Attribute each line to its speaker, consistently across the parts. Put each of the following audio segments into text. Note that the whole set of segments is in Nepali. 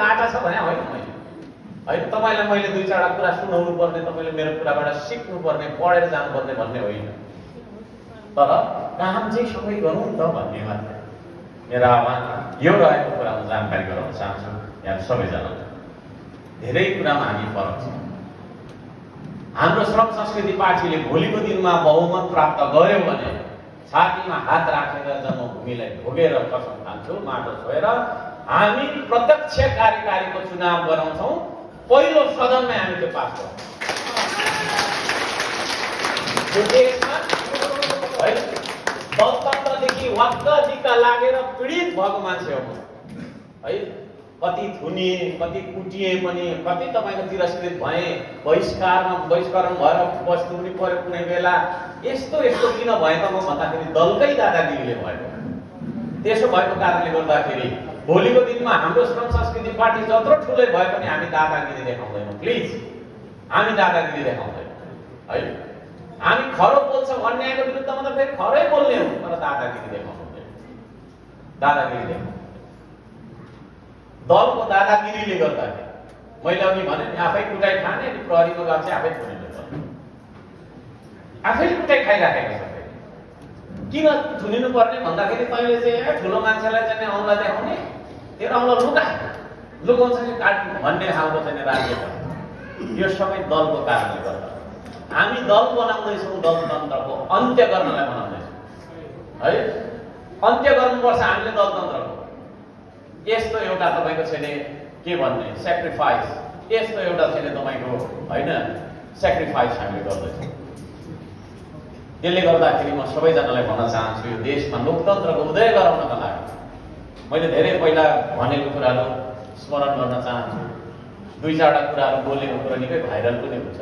Speaker 1: आटा छ भने होइन मैले होइन तपाईँलाई मैले दुई चारवटा कुरा सुनाउनु पर्ने, तपाईँले मेरो कुराबाट सिक्नु पर्ने, पढेर जानुपर्ने भन्ने होइन, तर काम चाहिँ सबै गरौँ नि त भन्ने मात्र मेरो आह्वान यो रहेको कुरा म जानकारी गराउन चाहन्छु। यहाँ सबैजना धेरै कुरामा हामी फरक छौँ। हाम्रो श्रम संस्कृति पार्टीले भोलिको दिनमा बहुमत प्राप्त गर्यो भने छातीमा हात राखेर जन्मभूमिलाई भोगेर कसम खान्छौँ, माटो छोएर हामी प्रत्यक्ष कार्यकारीको चुनाव गराउँछौँ। पहिलो सदनमै हामी त्यो पास गर्छौँ। यो देशमा है दलतन्त्रदेखि वाक्क लागेर पीडित भएको मान्छे हो है। कति थुनिए, कति कुटिए पनि, कति तपाईँको तिरस्कृत भए, बहिष्करण भएर बस्नु पनि पर्यो कुनै बेला। यस्तो किन भयो त म भन्दाखेरि दलकै दादागिरीले भएको। त्यसो भएको कारणले गर्दाखेरि भोलिको दिनमा हाम्रो श्रम संस्कृति पार्टी जत्रो ठुलै भए पनि हामी दादागिरी देखाउँदैनौँ। प्लिज, हामी दादागिरी देखाउँदैनौँ है। हामी खरो बोल्छौँ, अन्यायको विरुद्धमा त फेरि खरै बोल्ने हो, तर दादागिरी देखाउँदैन। दादागिरी देखाउँ दलको दादागिरीले गर्दाखेरि मैले अघि भने नि आफै कुटाइ खाने, अनि प्रहरीको गएको चाहिँ आफै थुनिने पर्ने, आफै कुटाइ खाइराखेको छ। किन थुनिनु पर्ने भन्दाखेरि तैँले चाहिँ ठुलो मान्छेलाई चाहिँ औँला देखाउने, तेरो औँला लुकाउँछ कि काट्नु भन्ने खालको चाहिँ राज्य छ। यो सबै दलको कारणले गर्दा हामी दल बनाउँदैछौँ, दलतन्त्रको अन्त्य गर्नलाई बनाउँदैछौँ है। अन्त्य गर्नुपर्छ हामीले दलतन्त्रको। यस्तो एउटा तपाईँको चाहिँ के भन्ने सेक्रिफाइस, यस्तो एउटा चाहिँ तपाईँको होइन सेक्रिफाइस हामीले गर्दैछौँ। त्यसले गर्दाखेरि म सबैजनालाई भन्न चाहन्छु, यो देशमा लोकतन्त्रको उदय गराउनका लागि मैले धेरै पहिला भनेको कुराहरू स्मरण गर्न चाहन्छु। दुई चारवटा कुराहरू बोलेको कुरा निकै भाइरल पनि हुन्छ।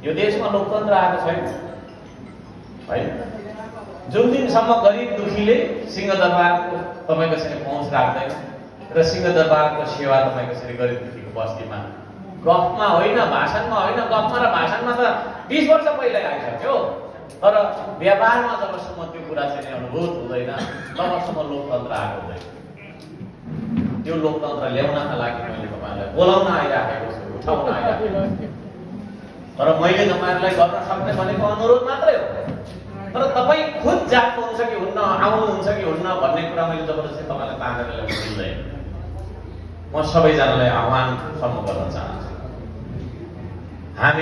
Speaker 1: यो देशमा लोकतन्त्र आएको छैन है। जुन दिनसम्म गरिब दुखीले सिंहदरबारको तपाईँको चाहिँ पहुँच राख्दैन र सिंहदरबारको सेवा तपाईँको चाहिँ गरिब दुखीको बस्तीमा गफमा होइन, भाषणमा होइन, गफमा र भाषणमा त 20 वर्ष पहिल्यै आइसक्यो, तर व्यवहारमा जबसम्म त्यो कुरा चाहिँ अनुभूत हुँदैन तबसम्म लोकतन्त्र आएको हुँदैन। त्यो लोकतन्त्र ल्याउनका लागि मैले तपाईँहरूलाई बोलाउन आइराखेको छु, उठाउन आइराखेको छु। तर मैले तपाईँहरूलाई गर्न सक्ने भनेको अनुरोध मात्रै हो। तर तपाईँ खुद जानुहुन्छ कि हुन्न, आउनुहुन्छ कि हुन्न भन्ने कुरा मैले जबरजस्ती तपाईँलाई तानेर ल्याउनु मिल्दैन। म सबैजनालाई आह्वान सम्म गर्न चाहन्छु। हामी